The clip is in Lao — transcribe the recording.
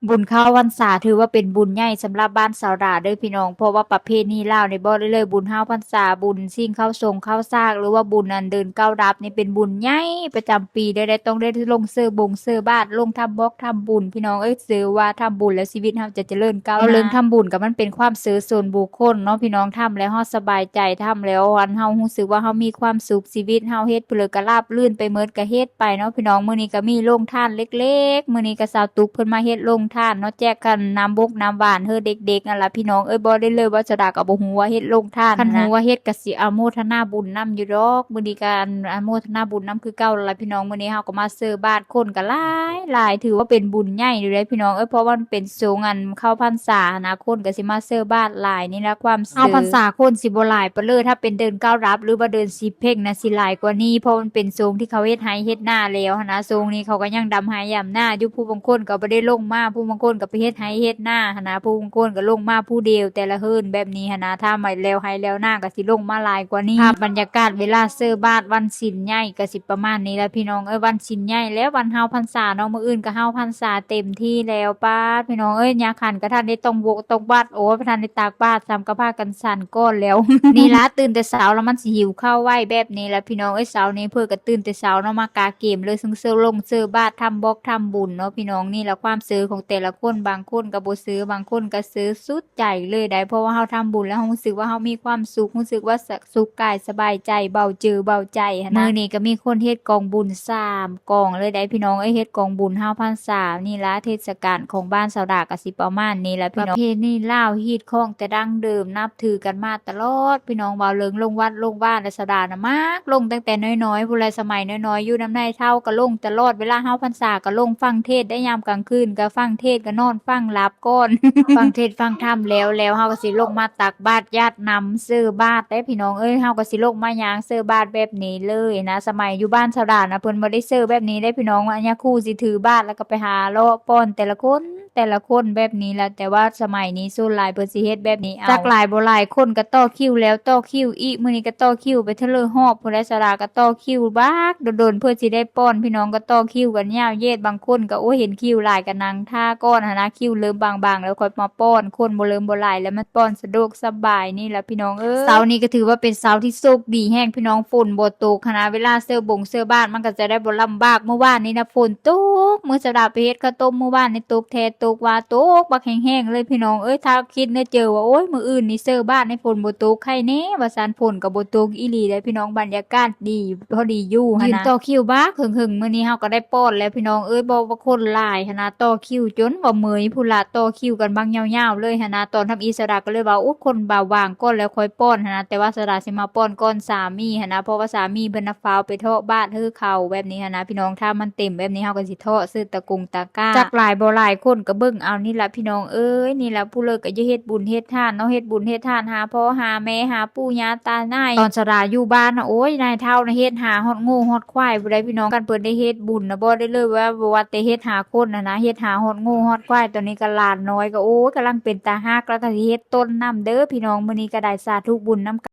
ບຸນເຂົ້າພັນສາຖືວ່າເປັນບຸນໃຫຍ່ສຳລັບບ້ານສາວດາເດີພີ່ນ້ອງ ເພາະວ່າປະເພນີລາວນີ້ບອກໄດ້ເລີຍ ບຸນເຂົ້າພັນສາ ບຸນສິງເຂົ້າຊົງເຂົ້າສາກ ຫຼືວ່າບຸນອັນເດືອນເກົ້າດັບນີ້ເປັນບຸນໃຫຍ່ປະຈຳປີເດີ ໄດ້ ຕ້ອງໄດ້ລົງເສີບົງເສີບາດ ລົງທຳບອກທຳບຸນ ພີ່ນ້ອງເອີຍ ເຊື່ອວ່າທຳບຸນແລ້ວຊີວິດເຮົາຈະຈະເລີນກ້າວໜ້າ. ເວົ້າເລື່ອງທຳບຸນກໍມັນເປັນຄວາມເຊື່ອສ່ວນບຸກຄົນເນາະພີ່ນ້ອງ ທຳແລ້ວເຮົາສະບາຍໃຈ ທຳແລ້ວອັນເຮົາຮູ້ສຶກວ່າເຮົາມີຄວາມສຸກ ຊີວິດເຮົາເຮັດເພີ່ນກະລາບລື່ນໄປໝົດ ກະເຮັດໄປເນາະພີ່ນ້ອງ. ມື້ນີ້ກະມີໂລງທານເລັກໆ ມື້ນີ້ກະສາວຕຸກເພິ່ນມາເຮັດໂລງທານເນາະ ແຈກກັນນ້ຳບົກນ້ຳຫວານເຮີເດັກໆ ຫັ້ນລະພີ່ນ້ອງເອີຍ. ບອກໄດ້ເລີຍວ່າສາວດາກະບໍ່ຮູ້ວ່າເຮັດໂລງທານ ຄັນຮູ້ວ່າເຮັດກະຊິອະໂມທະນາບຸນນຳຢູ່ດອກ ມື້ນີ້ກະອັນອະໂມທະນາບຸນນຳຄືເກົ່າລະພີ່ນ້ອງ. ມື້ນີ້ເຮົາກະມາເສີບາດ ຄົນກະຫຼາຍໆ ຖືວ່າເປັນບຸນໃຫຍ່ຢູ່ເດ້ພີ່ນ້ອງເອີຍ ເພາະວ່າມັນເປັນຊ່ວງອັນເຂົ້າພັນສາຫັ້ນນະ ຄົນກະຊິມາເສີບາດຫຼາຍ ນີ້ລະຄວາມ ເຂົ້າພັນສາຄົນຊິບໍ່ຫຼາຍປານເລີຍ ຖ້າເປັນເດືອນເກົ້າດັບ ຫຼືວ່າເດືອນສິບເພັງນະ ຊິຫຼາຍກວ່ານີ້ ເພາະມັນເປັນຊ່ວງທີ່ເຂົາເຮັດໄຮ່ເຮັດນາແລ້ວຫັ້ນນະ ຊ່ວງນີ້ເຂົາກະຍັງດຳໄຮ່ດຳນາຢູ່ ຜູ້ບາງຄົນກະບໍ່ໄດ້ລົງມາ ຜູ້ບາງຄົນກະໄປເຮັດໄຮ່ເຮັດນາຫັ້ນນະ ຜູ້ບາງຄົນກະລົງມາຜູ້ດຽວ ແຕ່ລະເຮືອນແບບນີ້ຫັ້ນນະ ຖ້າມາແລ້ວໄຮ່ແລ້ວນາກະຊິລົງມາຫຼາຍກວ່ານີ້. ພາບບັນຍາກາດເວລາເສີບາດວັນສິນໃຫຍ່ກະຊິປະມານນີ້ລະພີ່ນ້ອງເອີຍ ວັນສິນໃຫຍ່ແລ້ວ ວັນເຮົາພັນສາເນາະ ມື້ອື່ນກະເຮົາພັນສາເຕັມທີ່ແລ້ວ ປາດ ພີ່ນ້ອງເອີຍ ຍາຂັນກະທັນໄດ້ຕ້ອງໂວະຕ້ອງວັດ ໂອ້ຍ ບໍ່ທັນໄດ້ຕັກບາດຊ້ຳ ກະພາກັນສັນກ່ອນແລ້ວ. ນີ້ລະ ຕື່ນແຕ່ເຊົ້າລະມັນຊິຫິວເຂົ້າໄວແບບນີ້ລະພີ່ນ້ອງເອີຍ. ເຊົ້ານີ້ເພິ່ນກະຕື່ນແຕ່ເຊົ້າເນາະ ມາກະກຽມເລີຍ ເຊິ່ງເຊີລົງເຊີບາດ ທຳບອກທຳບຸນເນາະພີ່ນ້ອງ. ນີ້ລະຄວາມເຊື່ອຂອງແຕ່ລະຄົນ ບາງຄົນກະບໍ່ເຊື່ອ ບາງຄົນກະເຊື່ອສຸດໃຈເລີຍໄດ໋ ເພາະວ່າເຮົາທຳບຸນແລ້ວເຮົາຮູ້ສຶກວ່າເຮົາມີຄວາມສຸກ ຮູ້ສຶກວ່າ ສຸກກາຍສະບາຍໃຈ ເບົາເຈີເບົາໃຈຫັ້ນນະ. ມື້ນີ້ກະມີຄົນເຮັດກອງບຸນສາມກອງເລີຍໄດ໋ພີ່ນ້ອງເອີຍ ເຮັດກອງບຸນເຮົາພັນສາ. ນີ້ລະເທດສະການຂອງບ້ານສາວດາກະຊິປະມານນີ້ລະພີ່ນ້ອງ. ປະເພນີລາວຮີດຄອງແຕ່ດັ້ງເດີມ ນັບຖືກັນມາຕະຫຼອດພີ່ນ້ອງ. ເວົ້າເລື່ອງລົງວັດລົງວາແລ້ວ ສາວດານະມັກລົງຕັ້ງແຕ່ນ້ອຍໆ ພຸ້ນແຫຼະ ສະໄໝນ້ອຍໆ ຢູ່ນຳນາຍເຖົ້າກະລົງຕະຫຼອດ ເວລາເຮົາພັນສາກະລົງຟັງເທດໄດ້ ຍາມກາງຄືນກະຟັງເທດ ກະນອນຟັງຫຼັບ ກ່ອນ ຟັງເທດຟັງທຳແລ້ວ ແລ້ວເຮົາກະຊິລົງມາຕັກບາດ ຢາດນ້ຳ ເສີບາດເດ້ພີ່ນ້ອງເອີຍ. ເຮົາກະຊິລົງມາຍ່າງເສີບາດແບບນີ້ເລີຍນະ. ສະໄໝຢູ່ບ້ານສາວດານະ ເພິ່ນບໍ່ໄດ້ເສີແບບນີ້ເດ້ພີ່ນ້ອງ ຍາຄູຊິຖືບາດ ແລ້ວກະໄປຫາເລາະປ້ອນແຕ່ລະຄົນ ແຕ່ລະຄົນແບບນີ້ລະ. ແຕ່ວ່າສະໄໝນີ້ສ່ວນຫຼາຍເພິ່ນຊິເຮັດແບບນີ້ເອົາ ຈັກຫຼາຍບໍ່ຫຼາຍຄົນກະຕໍ່ຄິວແລ້ວຕໍ່ຄິວອີກ ມື້ນີ້ກະຕໍ່ຄິວໄປເທື່ອລະຮອບພຸ້ນແຫຼະ. ສາວດາກະຕໍ່ຄິວບັກດົນໆ ເພື່ອຊິໄດ້ປ້ອນ ພີ່ນ້ອງກະຕໍ່ຄິວກັນຍາວເຢດ. ບາງຄົນກະ ໂອ້ຍ ເຫັນຄິວຫຼາຍກະນັ່ງ ຖ້າກ່ອນຫັ້ນນະ ຄິວເລີ່ມບາງໆ ແລ້ວຄ່ອຍມາປ້ອນ ຄົນບໍ່ເລີ່ມບໍ່ຫຼາຍ ແລ້ວມັນປ້ອນສະດວກສະບາຍນີ້ລະພີ່ນ້ອງເອີຍ. ເຊົ້ານີ້ກະຖືວ່າເປັນເຊົ້າທີ່ໂຊກດີແຮງພີ່ນ້ອງ ຝົນບໍ່ຕົກຫັ້ນນະ ເວລາເສີບົງເສີບາດມັນກະຈະໄດ້ບໍ່ລຳບາກ. ມື້ວານນີ້ນະຝົນຕົກ ມື້ສາວດາໄປເຮັດເຂົ້າຕົ້ມ ມື້ວານນີ້ຕົກແທ້ຕົກວ່າ ຕົກບັກແຮງໆ ເລີຍພີ່ນ້ອງເອີຍ. ຖ້າຄິດໃນໃຈວ່າ ໂອ້ຍ ມື້ອື່ນນີ້ເສີບາດນີ້ຝົນບໍ່ຕົກ ໄຄແນ່ວ່າຊັ້ນ ຝົນກະບໍ່ຕົກອີ່ຫຼີເດ້ພີ່ນ້ອງ ບັນຍາກາດດີ ພໍດີຢູ່ຫັ້ນນະ ຢືນຕໍ່ຄິວບັກເຫິງໆ. ມື້ນີ້ເຮົາກະໄດ້ປ້ອນແລ້ວພີ່ນ້ອງເອີຍ ເພາະວ່າຄົນຫຼາຍຫັ້ນນະ ຕໍ່ຄິວຈົນວ່າເມື່ອຍພຸ້ນລະ ຕໍ່ຄິວກັນບັກຍາວໆ ເລີຍຫັ້ນນະ. ຕອນທຳອິດສາວດາກະເລີຍວ່າ ໂອ້ ຄົນບາງກ່ອນແລ້ວຄ່ອຍປ້ອນຫັ້ນນະ ແຕ່ວ່າສາວດາຊິມາປ້ອນກ່ອນສາມີຫັ້ນນະ ເພາະວ່າສາມີເພິ່ນນະຟ້າວໄປເທາະບາດເຮີເຂົ້າແບບນີ້ຫັ້ນນະພີ່ນ້ອງ. ຖ້າມັນເຕັມແບບນີ້ເຮົາກະຊິເທາະເສີຕະກົງຕະກ້າ ຈັກຫຼາຍບໍ່ຫຼາຍຄົນກະເບິ່ງເອົານີ້ລະພີ່ນ້ອງເອີຍ. ນີ້ລະຜູ້ເລີກກະຢ່າເຮັດບຸນເຮັດທານເນາະ ເຮັດບຸນເຮັດທານ ຫາພໍ່ຫາແມ່ ຫາປູ່ຍ່າຕາຍາຍ. ຕອນສາວດາຢູ່ບ້ານນະ ໂອ້ຍ ນາຍເຖົ້ານະເຮັດຫາຮອດງົວຮອດຄວາຍພຸ້ນໃດ໋ພີ່ນ້ອງ. ຄັນເພິ່ນໄດ້ເຮັດບຸນນະ ບອກໄດ້ເລີຍວ່າ ບໍ່ວ່າແຕ່ເຮັດຫາຄົນຫັ້ນນະ ເຮັດຫາຮອດງົວຮອດຄວາຍ. ຕອນນີ້ກະຫຼານນ້ອຍກະ ໂອ້ຍ ກຳລັງເປັນຕາຮັກ ແລ້ວກະຊິເຮັດຕົ້ນນຳເດີພີ່ນ້ອງ. ມື້ນີ້ກະໄດ້ສາທຸບຸນນຳກັນ.